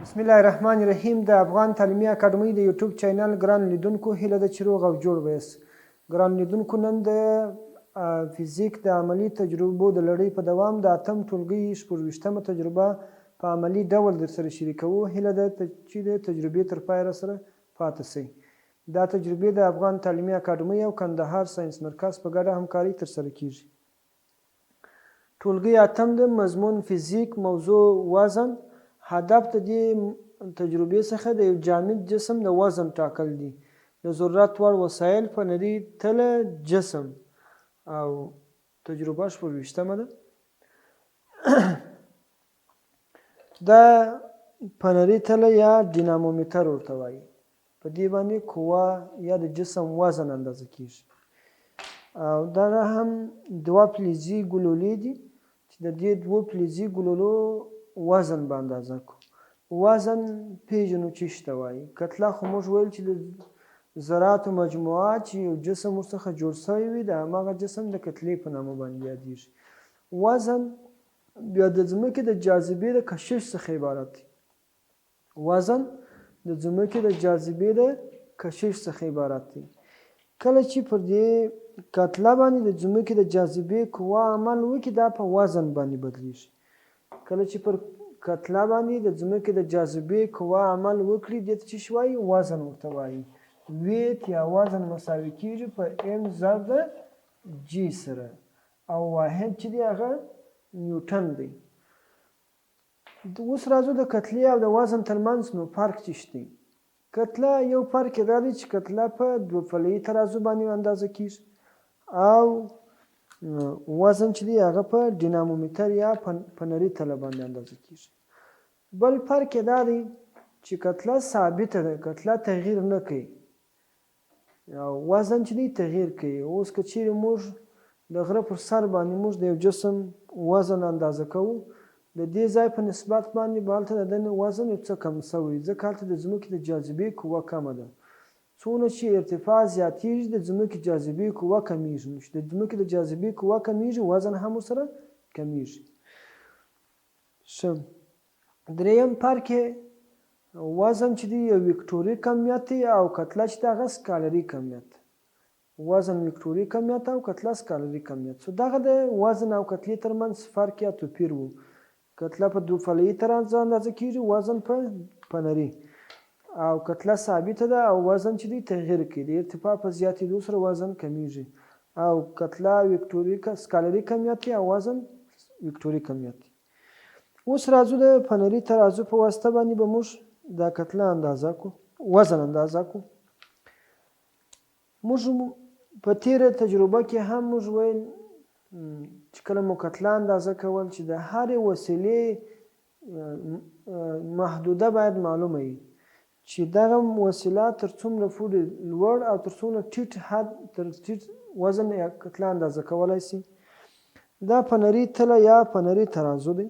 بسم الله الرحمن الرحیم د افغان تعلیمي اکاډمۍ د یوټیوب چینل ګران لیدونکو، هیله ده چې روغ او جوړ به یاست. ګران لیدونکو، نن د فزیک د عملي تجربو د لړۍ په دوام د اتم ټولګي 26مه تجربه په عملي ډول درسره شریکوو. هیله ده چې د تجربې تر پایه راسره پاتې شئ. دا تجربې د افغان تعلیمي اکاډمۍ او کندهار ساینس مرکز په ګډه همکارۍ ترسره کیږي. ټولګی اتم د مضمون فزیک، موضوع وزن. هدف د دې تجربې څخه د یو جامد جسم د وزن ټاکل دي. د ضرورت وړ وسایل فنري تله، جسم او تجربه 26مه ده. دا فنري تله یا ډینامومیتر ورته وایي. په دې باندې قوه یا د جسم وزن اندازه کیږي. او دغه هم دوه فلزي ګلولې دي چې د دې دوو فلزي ګلولو وزن به اندازه کو. وزن پیژنو چې څه ته وایي. کتله خو موږ ویل چې د ذراتو مجموعه چې یو جسم ورڅخه جوړ شوی وي، د هماغه جسم د کتلې په نامه باندې یادیږي. وزن بیا د ځمکې د جاذبې د کشش څخه عبارت دی. وزن د ځمکې د جاذبې د کشش څخه عبارت دی. کله چې پر دې کتله باندې د ځمکې د جاذبې قوه عمل وکړي، دا په وزن باندې بدلیږي. کله چې پر کتله باندې د ځمکې د جاذبې قوه عمل وکړي، دې ته څه شي وایي؟ وزن ورته وایي. ویت یا وزن مساوي کیږي په ام ضرب د جي سره، او واحد چې دی هغه نیوټن دی. اوس راځو د کتلې او د وزن ترمنځ نو فرق څه شي دی. کتله یو فرق یې دا دی چې کتله په دوه فلهیي ترازو باندې اندازه کیږي، او وزن چې دی هغه په ډینامومیتر یا په نري تله باندې اندازه کیږي. بل فرق یې دا دی چې کتله ثابته ده، کتله تغییر نه کوي، او وزن چې دی تغییر کوي. اوس که چیرې موږ د غره پر سر باندې موږ د یو جسم وزن اندازه کوو، د دې ځای په نسبت باندې به هلته د ده وزن یو څه کم شوی، ځکه هلته د ځمکې د جاذبې قوه کمه ده. څونه چې ارتفاع زیاتیږي د ځمکې جاذبې قوه کمیږي، نو چې د ځمکې د جاذبې قوه کمیږي وزن هم ورسره کمیږي. ښه، دریم فرق یې وزن چې دی یو وکټوري کمیت دی، او کتله چې ده هغه سکالري کمیت. وزن وکټوري کمیت او کتله سکالري کمیت. سو دغه د وزن او کتلې ترمنځ فرق یا توپیر وو. کتله په دوه فلهیي ترازو اندازه کیږي، وزن په فنري، او کتله ثابته ده او وزن چې دی تغییر کوي. د ارتفاع په زیاتېدو سره وزن کمیږي، او کتله وکټوري سکالري کمیت دی او وزن وکټوري کمیت دی. اوس راځو د فنري ترازو په واسطه باندې به موږ دا کتله اندازه کو، وزن اندازه کو. موږ په تیره تجربه کې هم موږ ویل چې کله مو کتله اندازه کول چې د هرې وسیلې محدوده باید معلومه وي، چې دغه وسیله تر څومره پورې لوړ او تر څومره ټیټ حد، تر ټیټ وزن یا کتله اندازه کولای شي. دا فنري تله یا فنري ترازو دی.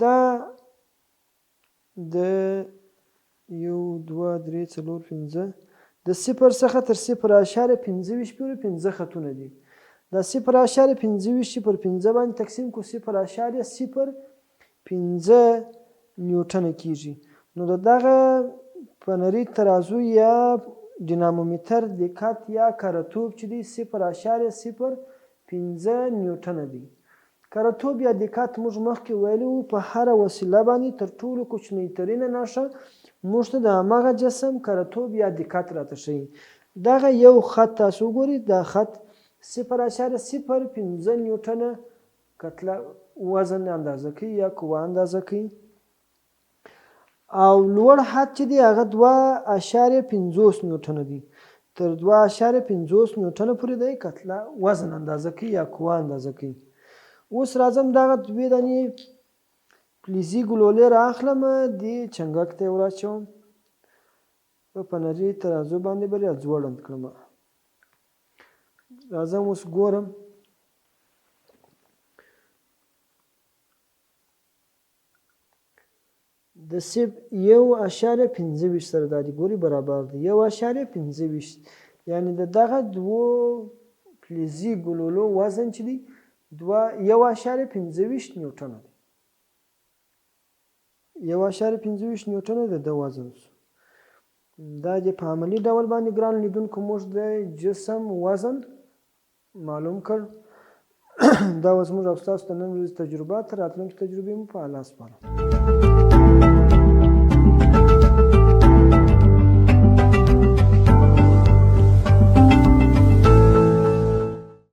دا د 1، 2، 3، 4، 5 د 0 څخه تر 0.25 پورې 5 خطونه دي. دا 0.25 چې پر 5 باندې تقسیم کو 0.05 نیوټنه کیږي. نو د دغه فنري ترازو یا ډینامومیتر دقت یا کرتوب چې دی 0.05 نیوټنه دی. کرتوب یا دقت موږ مخکې ویلي وو په هره وسیله باندې تر ټولو کوچنۍ ترینه نښه موږ ته د هماغه جسم کرتوب یا دقت راته ښیي. دغه یو خط تاسو وګورئ، دا خط 0.05 نیوټنه کتله وزن اندازه کوي یا قوه اندازه کوي، او لوړ حد چې دی هغه 2.50 نیوټنه دی. تر 2.50 نیوټنه پورې دی کتله وزن اندازه کوي یا قوه اندازه کوي. اوس راځم دغه دوې دانې فلزي ګلولې رااخلم، دې چنګک ته یې وراچوم، په فنري ترازو باندې به یې ځوړند کړم. راځم اوس ګورم د سیب 1.25 سره دا دی ګوري برابر دی 1.25، یعنی د دغه دوو فلزي ګلولو وزن چې دی 1.25 نیوټنه دی. 1.25 نیوټنه د ده وزن شو. دا د په عملي ډول باندې ګران لیدونکو موږ د جسم وزن معلوم کړ. دا وه زموږ او ستاسو د نن ورځې تجربه. تر راتلونکې تجربې مو په الله سپارم.